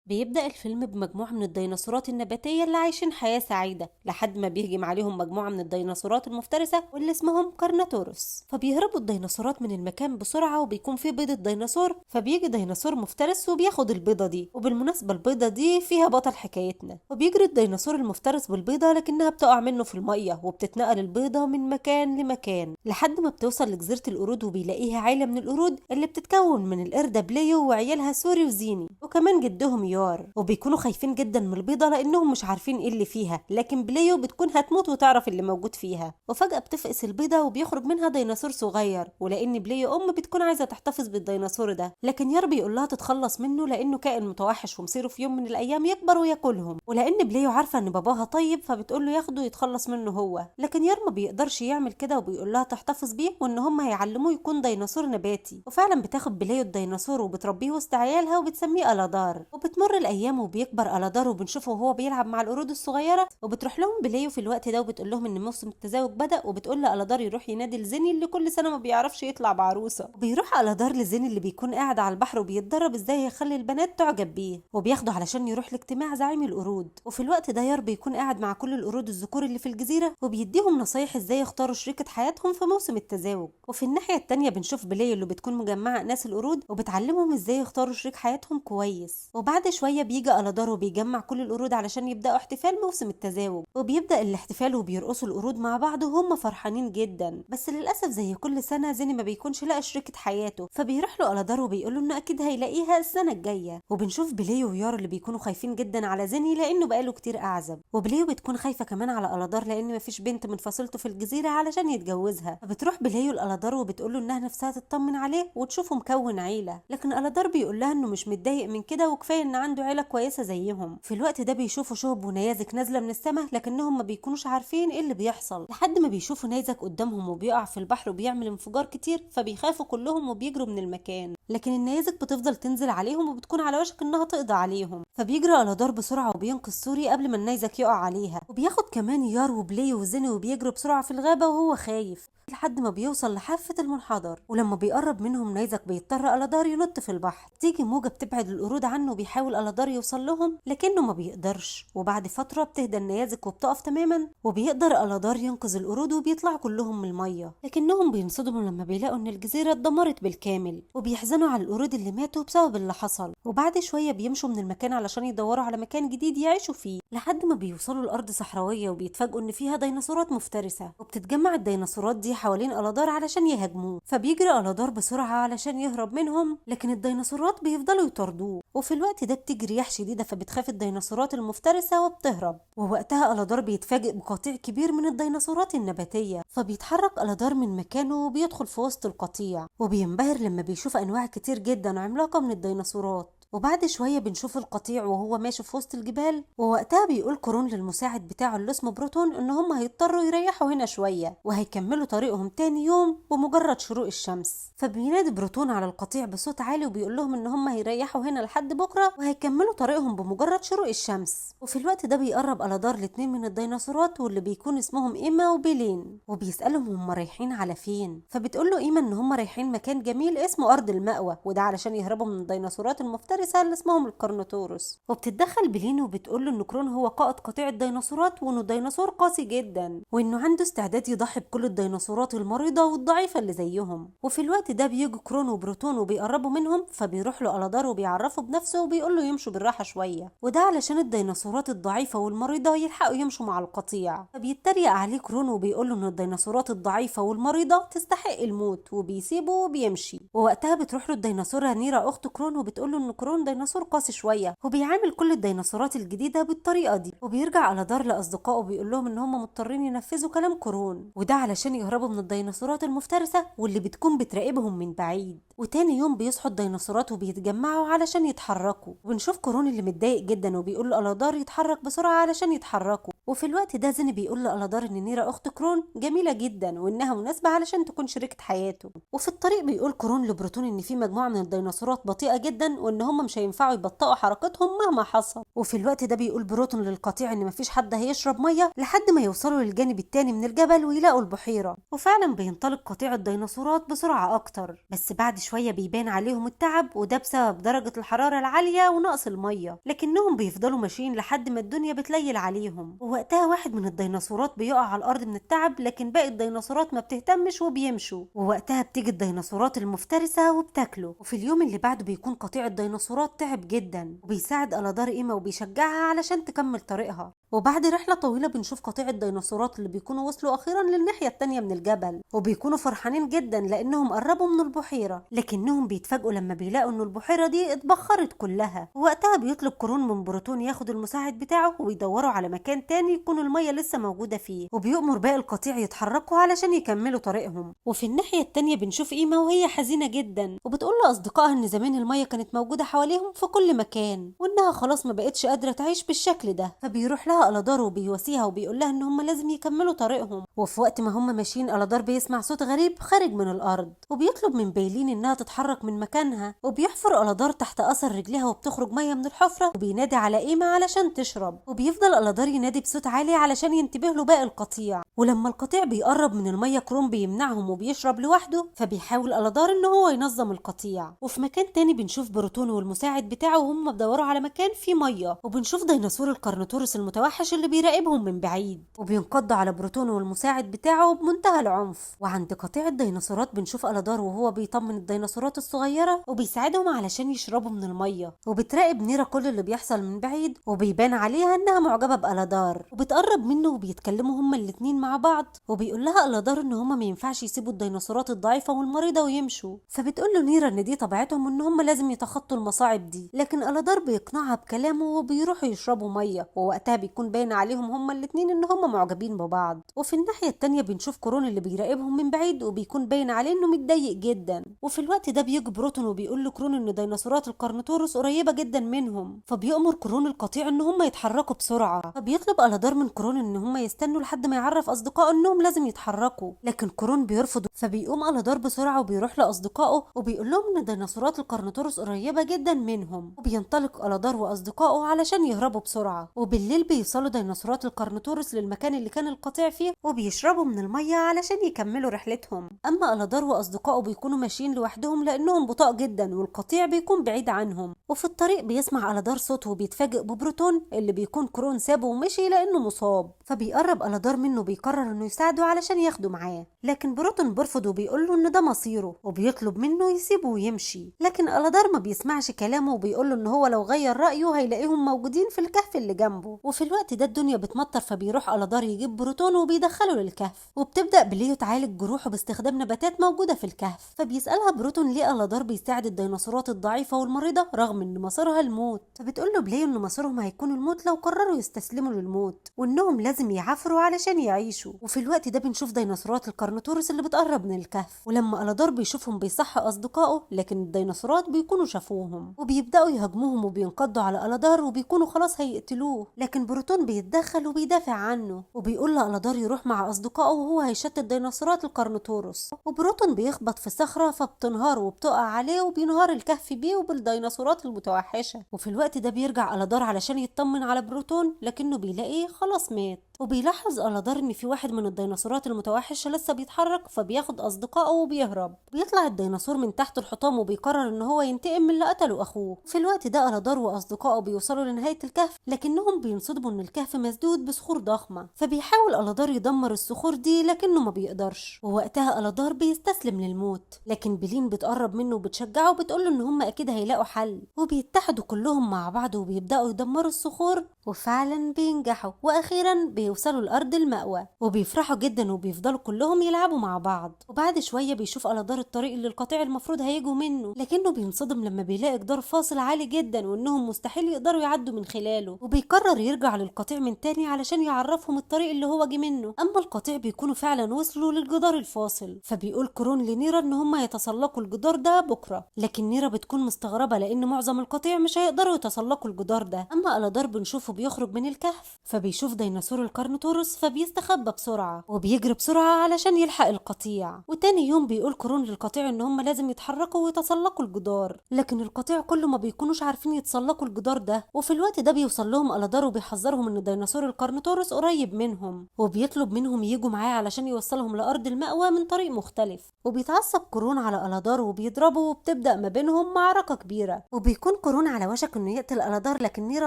بيبدأ الفيلم بمجموعة من الديناصورات النباتية اللي عايشين حياة سعيدة لحد ما بيهجم عليهم مجموعة من الديناصورات المفترسة واللي اسمهم كارناتورس. فبيهربوا الديناصورات من المكان بسرعة وبيكون في بيضة ديناصور، فبيجي ديناصور مفترس وبياخد البيضة دي، وبالمناسبة البيضة دي فيها بطل حكايتنا. وبيجري الديناصور المفترس بالبيضة لكنها بتقع منه في المية، وبتتنقل البيضة من مكان لمكان لحد ما بتوصل لجزيرة القرود، وبيلاقيها عيلة من القرود اللي بتتكون من القردة بليو وعيالها سوري وزيني وكمان جدهم يار، وبيكونوا خايفين جدا من البيضة لانهم مش عارفين ايه اللي فيها، لكن بليو بتكون هتموت وتعرف اللي موجود فيها. وفجأة بتفقس البيضة وبيخرج منها ديناصور صغير، ولان بليو ام بتكون عايزة تحتفظ بالديناصور ده، لكن يار بيقول لها تتخلص منه لانه كائن متوحش ومصيره في يوم من الايام يكبر وياكلهم. ولان بليو عارفة ان باباها طيب فبتقول له ياخده يتخلص منه هو، لكن يار ما بيقدرش يعمل كده وبيقول لها تحتفظ بيه وان هم هيعلموه يكون ديناصور نباتي. وفعلا بتاخد بليو الديناصور وبتربيه وسط عيالها وبتسميه ألادار. وبتمر الايام وبيكبر ألادار وبنشوفه وهو بيلعب مع القرود الصغيرة، وبتروح لهم بليو في الوقت ده وبتقول لهم ان موسم التزاوج بدا، وبتقول لألادار يروح ينادي لزيني اللي كل سنة ما بيعرفش يطلع بعروسه. وبيروح ألادار لزيني اللي بيكون قاعد على البحر وبيتدرب ازاي يخلي البنات تعجب بيه، وبياخده علشان يروح لاجتماع زعيم القرود. وفي الوقت ده يار بيكون قاعد مع كل القرود الذكور اللي في الجزيرة وبيديهم نصايح ازاي يختاروا شريكه حياتهم في موسم التزاوج. وفي الناحية الثانية بنشوف بليو اللي بتكون مجمعة ناس القرود وبتعلمهم ازاي يختاروا شريك حياتهم كويس. وبعد شوية بيجي ألادار وبيجمع كل القرود علشان يبداوا احتفال موسم التزاوج، وبيبدا الاحتفال وبيرقصوا القرود مع بعض وهم فرحانين جدا. بس للاسف زي كل سنة زيني ما بيكونش لقى شريكه حياته، فبيروح له ألادار وبيقول له انه اكيد هيلاقيها السنة الجاية. وبنشوف بليو ويار اللي بيكونوا خايفين جدا على زيني لانه بقاله كتير اعزب، وبليو بتكون خايفة كمان على ألادار لان مفيش بنت من فصيلته في الجزيرة علشان يتجوزها. فبتروح بليو لألادار وبتقول له انها نفسها تطمن عليه وتشوفه مكون عيله، لكن ألادار بيقول لها انه مش متضايق من كده وكفاية ان عنده عيله كويسة زيهم. في الوقت ده بيشوفوا شهب ونيازك نازله من السماء لكنهم ما بيكونوش عارفين ايه اللي بيحصل، لحد ما بيشوفوا نيزك قدامهم وبيقع في البحر وبيعمل انفجار كتير، فبيخافوا كلهم وبيجروا من المكان، لكن النيازك بتفضل تنزل عليهم وبتكون على وشك انها تقضي عليهم. فبيجري ألادار بسرعة وبينقذ سوري قبل ما النيزك يقع عليها، وبياخد كمان يار وبليو وزيني وبيجروا بسرعة في الغابة وهو خايف لحد ما بيوصل لحافة المنحدر. ولما بيقرب منهم نيزك بيضطر ألادار ينط في البحر، تيجي موجة بتبعد القرود عنه وبيحاول ألادار يوصل لهم لكنه ما بيقدرش. وبعد فترة بتهدى النيازك وبتقف تماما، وبيقدر ألادار ينقذ القرود وبيطلعوا كلهم من المية، لكنهم بينصدموا لما بيلاقوا ان الجزيرة اتدمرت بالكامل، وبيحزنوا على القرود اللي ماتوا بسبب اللي حصل. وبعد شوية بيمشوا من المكان علشان يدوروا على مكان جديد يعيشوا فيه، لحد ما بيوصلوا لأرض صحراوية وبيتفاجئوا ان فيها ديناصورات مفترسة، وبتتجمع الديناصورات دي حوالين ألادار علشان يهاجموه. فبيجري ألادار بسرعة علشان يهرب منهم، لكن الديناصورات بيفضلوا يطاردوه. وفي الوقت ده بتجري رياح شديدة فبتخاف الديناصورات المفترسة وبتهرب. ووقتها ألادار بيتفاجئ بقطيع كبير من الديناصورات النباتية، فبيتحرك ألادار من مكانه وبيدخل في وسط القطيع، وبينبهر لما بيشوف أنواع كتير جدا عملاقة من الديناصورات. وبعد شوية بنشوف القطيع وهو ماشي في وسط الجبال، ووقتها بيقول كرون للمساعد بتاعه اللي اسمه بروتون ان هم هيضطروا يريحوا هنا شوية وهيكملوا طريقهم تاني يوم بمجرد شروق الشمس. فبينادي بروتون على القطيع بصوت عالي وبيقول لهم ان هم هيريحوا هنا لحد بكرة وهيكملوا طريقهم بمجرد شروق الشمس. وفي الوقت ده بيقرب ألادار لاتنين من الديناصورات واللي بيكون اسمهم إيما وبيلين، وبيسألهم هم رايحين على فين. فبتقول له إيما ان هم رايحين مكان جميل اسمه أرض المأوى، وده علشان يهربوا من الديناصورات المفترسة اللي اسمهم الكارناتورس. وبتتدخل بلين وبتقول له ان كرون هو قائد قطيع الديناصورات، وانه ديناصور قاسي جدا، وانه عنده استعداد يضحي بكل الديناصورات المريضة والضعيفه اللي زيهم. وفي الوقت ده بيجوا كرون وبروتون وبيقربوا منهم، فبيروح له ألادار وبيعرفه بنفسه وبيقول له يمشوا بالراحة شوية، وده علشان الديناصورات الضعيفة والمريضه يلحقوا يمشوا مع القطيع. فبيتريق عليه كرون وبيقول له ان الديناصورات الضعيفة والمريضه تستحق الموت، وبيسيبه وبيمشي. ووقتها بتروح له الديناصوره نيرا اخت كرون وبتقول له ان كرون ديناصور قاسي شوية وبيعامل كل الديناصورات الجديدة بالطريقة دي. وبيرجع ألادار لاصدقائه بيقول لهم ان هم مضطرين ينفذوا كلام كرون، وده علشان يهربوا من الديناصورات المفترسة واللي بتكون بتراقبهم من بعيد. وتاني يوم بيصحوا الديناصورات وبيتجمعوا علشان يتحركوا، وبنشوف كرون اللي متضايق جدا وبيقول لألادار يتحرك بسرعة علشان يتحركوا. وفي الوقت ده زيني بيقول لألادار ان نيرا اخت كرون جميلة جدا وانها مناسبة علشان تكون شريكه حياته. وفي الطريق بيقول كرون لبروتون ان في مجموعة من الديناصورات بطيئه جدا وان هم هم مش هينفعوا يبطئوا حركتهم مهما حصل. وفي الوقت ده بيقول بروتون للقطيع ان مفيش حد هيشرب مية لحد ما يوصلوا للجانب التاني من الجبل ويلاقوا البحيرة. وفعلا بينطلق قطيع الديناصورات بسرعة اكتر، بس بعد شوية بيبان عليهم التعب، وده بسبب درجه الحرارة العالية ونقص المية، لكنهم بيفضلوا ماشيين لحد ما الدنيا بتليل عليهم. ووقتها واحد من الديناصورات بيقع على الارض من التعب، لكن باقي الديناصورات ما بتهتمش وبيمشوا. ووقتها بتيجي الديناصورات المفترسة وبتاكله. وفي اليوم اللي بعده بيكون قطيع الديناصورات تعب جدا، وبيساعد ألادار إيما وبيشجعها علشان تكمل طريقها. وبعد رحلة طويلة بنشوف قطيع الديناصورات اللي بيكونوا وصلوا أخيرا للناحية التانية من الجبل، وبيكونوا فرحانين جدا لأنهم قربوا من البحيرة، لكنهم بيتفاجئوا لما بيلاقوا إن البحيرة دي اتبخرت كلها. ووقتها بيطلب كرون من بروتون ياخد المساعد بتاعه ويدوروا على مكان تاني يكون المية لسه موجودة فيه، وبيؤمر باقي القطيع يتحركوا علشان يكملوا طريقهم. وفي الناحية التانية بنشوف إيما وهي حزينة جدا، وبتقول لأصدقائها إن زمان المية كانت موجودة حواليهم في كل مكان، وإنها خلاص ما بقتش قادرة تعيش بالشكل ده. فبيروح لها ألادار وبيواسيها وبيقول لها ان هم لازم يكملوا طريقهم. وفي وقت ما هم ماشيين ألادار بيسمع صوت غريب خارج من الارض، وبيطلب من بيلين انها تتحرك من مكانها، وبيحفر ألادار تحت اثر رجليها وبتخرج مية من الحفرة، وبينادي على إيما علشان تشرب. وبيفضل ألادار ينادي بصوت عالي علشان ينتبه له باقي القطيع. ولما القطيع بيقرب من المية كروم بيمنعهم وبيشرب لوحده، فبيحاول ألادار ان هو ينظم القطيع. وفي مكان تاني بنشوف بروتون والمساعد بتاعه وهم بيدوروا على مكان فيه مية، وبنشوف ديناصور القرنطورس المتوحش اللي بيراقبهم من بعيد، وبينقض على بروتون والمساعد بتاعه بمنتهى العنف. وعند قطيع الديناصورات بنشوف ألادار وهو بيطمن الديناصورات الصغيرة وبيساعدهم علشان يشربوا من المية، وبتراقب نيرة كل اللي بيحصل من بعيد، وبيبان عليها انها معجبة بألادار، وبتقرب منه وبيتكلموا هما الاتنين مع بعض. وبيقول لها ألادار ان هما ما ينفعش يسيبوا الديناصورات الضعيفة والمريضة ويمشوا، فبتقول له نيرة ان دي طبيعتهم وان هما لازم يتخطوا المصاعب دي، لكن ألادار بيقنعها بكلامه وبيروحوا يشربوا مية. ووقتها بيكون باين عليهم هما الاتنين ان هما معجبين ببعض. وفي الناحية التانية بنشوف كورون اللي بيراقبهم من بعيد، وبيكون باين عليه انه متضايق جدا. وفي الوقت ده بيجي بروتون وبيقول لكرون ان ديناصورات القرنطورس قريبة جدا منهم، فبيأمر كرون القطيع ان هما يتحركوا بسرعة. فبيطلب ألادار من كرون ان هما يستنوا لحد ما يعرف اصدقائه انهم لازم يتحركوا، لكن كرون بيرفض. فبيقوم ألادار بسرعة وبيروح لاصدقائه وبيقول لهم ان ديناصورات القرنطورس قريبة جدا منهم، وبينطلق ألادار واصدقائه علشان يهربوا بسرعة. وبالليل بيوصلوا ديناصورات القرنطورس للمكان اللي كان القطيع فيه، وبيشربوا من المية علشان يكملوا رحلتهم. اما ألادار واصدقائه بيكونوا ماشيين لوحدهم لانهم بطاء جدا والقطيع بيكون بعيد عنهم. وفي الطريق بيسمع ألادار صوته وبيتفاجئ ببروتون اللي بيكون كرون سابه ومشي لانه مصاب، فبيقرب ألادار منه بيقرر انه يساعده علشان ياخده معاه، لكن بروتون بيرفض وبيقول له ان ده مصيره وبيطلب منه يسيبه ويمشي. لكن ألادار ما بيسمعش كلامه وبيقول له ان هو لو غير رأيه هيلاقيهم موجودين في الكهف اللي جنبه. وفي الوقت ده الدنيا بتمطر، فبيروح ألادار يجيب بروتون وبيدخله للكهف، وبتبدأ بليو تعالج جروحه باستخدام نباتات موجودة في الكهف. فبيسألها بروتون ليه ألادار بيساعد الديناصورات الضعيفة والمريضة رغم ان مصيرها الموت، فبتقول له بليو ان مصيرهم هيكون الموت لو قرروا يستسلموا للموت، وانهم لازم يعافروا علشان يعيشوا. وفي الوقت ده بنشوف ديناصورات القرنطورس اللي بتقرب من الكهف، ولما ألادار بيشوفهم بيصحي أصدقائه، لكن الديناصورات بيكونوا شافوهم وبيبدأوا يهاجموهم وبينقضوا على ألادار وبيكونوا خلاص هيقتلوه، لكن بروتون بيتدخل وبيدافع عنه وبيقول لألادار يروح مع أصدقائه وهو هيشتت ديناصورات القرنطورس. وبروتون بيخبط في صخرة فبتنهار وبتقع عليه وبينهار الكهف بيه وبالديناصورات المتوحشة. وفي الوقت ده بيرجع ألادار علشان يطمن على بروتون، لكنه بيلاقيه خلاص مات. وبيلاحظ ألادار ان في واحد من الديناصورات المتوحشة لسه بيتحرك، فبياخد أصدقائه وبيهرب. بيطلع الديناصور من تحت الحطام وبيقرر ان هو ينتقم من اللي قتله اخوه. في الوقت ده ألادار واصدقائه بيوصلوا لنهاية الكهف، لكنهم بينصدموا ان الكهف مسدود بصخور ضخمة، فبيحاول ألادار يدمر الصخور دي لكنه ما بيقدرش. ووقتها ألادار بيستسلم للموت، لكن بلين بتقرب منه وبتشجعه وبتقول له ان هم اكيد هيلاقوا حل، وبيتحدوا كلهم مع بعض وبيبدأوا يدمروا الصخور، وفعلا بينجحوا، واخيرا بيوصلوا لأرض المأوى وبيفرحوا جدا وبيفضلوا كلهم يلعبوا مع بعض. وبعد شوية بيشوف ألادار الطريق اللي القطيع المفروض هيجوا منه، لكنه بينصدم لما بيلاقي جدار فاصل عالي جدا وانهم مستحيل يقدروا يعدوا من خلاله، وبيقرر يرجع للقطيع من تاني علشان يعرفهم الطريق اللي هو جه منه. اما القطيع بيكونوا فعلا وصلوا للجدار الفاصل، فبيقول كرون لنيرة ان هم يتسلقوا الجدار ده بكرة، لكن نيرة بتكون مستغربة لان معظم القطيع مش هيقدروا يتسلقوا الجدار ده. اما ألادار بنشوفه بيخرج من الكهف، فبيشوف ديناصور الكارنوتورس فبيستخبى بسرعة وبيجري بسرعة علشان يلحق القطيع. وتاني يوم بيقول كرون للقطيع ان هم لازم يتحركوا ويتسلقوا الجدار، لكن القطيع كله ما بيكونوش عارفين يتسلقوا الجدار ده. وفي الوقت ده بيوصل لهم ألادار وبيحذرهم ان الديناصور الكارنوتورس قريب منهم، وبيطلب منهم يجوا معاه علشان يوصلهم لأرض المأوى من طريق مختلف. وبيتعصب كرون على ألادار وبيضربه، وبتبدأ ما بينهم معركة كبيرة، وبيكون كرون على وشك انه يقتل ألادار، لكن نيرة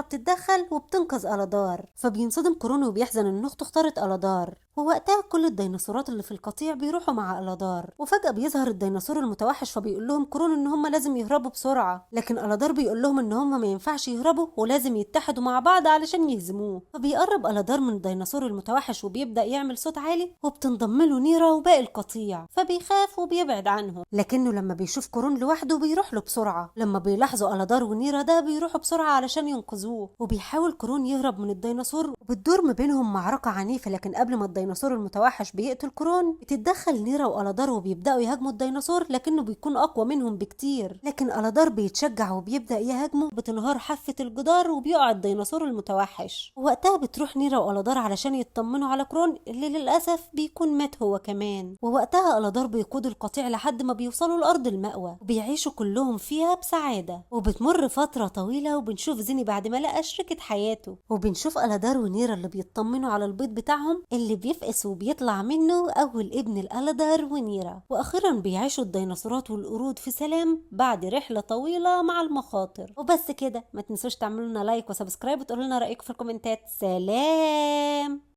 بتتدخل وبتنقذ ألادار. فبينصدم كرون وبيحزن ان اخته اختارت ألادار. ووقتها كل الديناصورات اللي في القطيع بيروحوا مع ألادار، وفجأة بيظهر الديناصور المتوحش فبيقول لهم كرون ان هم لازم يهربوا بسرعة، لكن ألادار بيقول لهم ان هم ما ينفعش يهربوا ولازم يتحدوا مع بعض علشان يهزموه. فبيقرب ألادار من الديناصور المتوحش وبيبدأ يعمل صوت عالي، وبتنضم له نيرة وباقي القطيع، فبيخاف وبيبعد عنهم. لكنه لما بيشوف كرون لوحده بيروح له بسرعة. لما بيلاحظوا ألادار ونيرة ده بيروحوا بسرعة علشان ينقذوه، وبيحاول كرون يهرب من الديناصور، وبتدور ما بينهم معركة عنيفة. لكن قبل ما الديناصور المتوحش بيقتل كرون بتتدخل نيرة وألادار وبيبدأوا يهاجموا الديناصور، لكنه بيكون أقوى منهم بكتير. لكن ألادار بيتشجع وبيبدأ يهاجمه، بتنهار حافة الجدار وبيقع الديناصور المتوحش. ووقتها بتروح نيرة وألادار علشان يطمنوا على كرون اللي للأسف بيكون مات هو كمان. ووقتها ألادار بيقود القطيع لحد ما بيوصلوا لأرض المأوى، وبيعيشوا كلهم فيها بسعادة. وبتمر فترة طويلة وبنشوف زيني بعد ما لقى شريكة حياته، وبنشوف ألادار ونيرة اللي بيطمنوا على البيض بتاعهم اللي بيفقس وبيطلع منه أول ابن الألادار ونيرة. وأخيرا بيعيشوا الديناصورات والقرود في سلام بعد رحلة طويلة مع المخاطر. وبس كده، ما تنسوش تعملوا لنا like و subscribe وتقولوا لنا رأيكم في الكومنتات. سلام.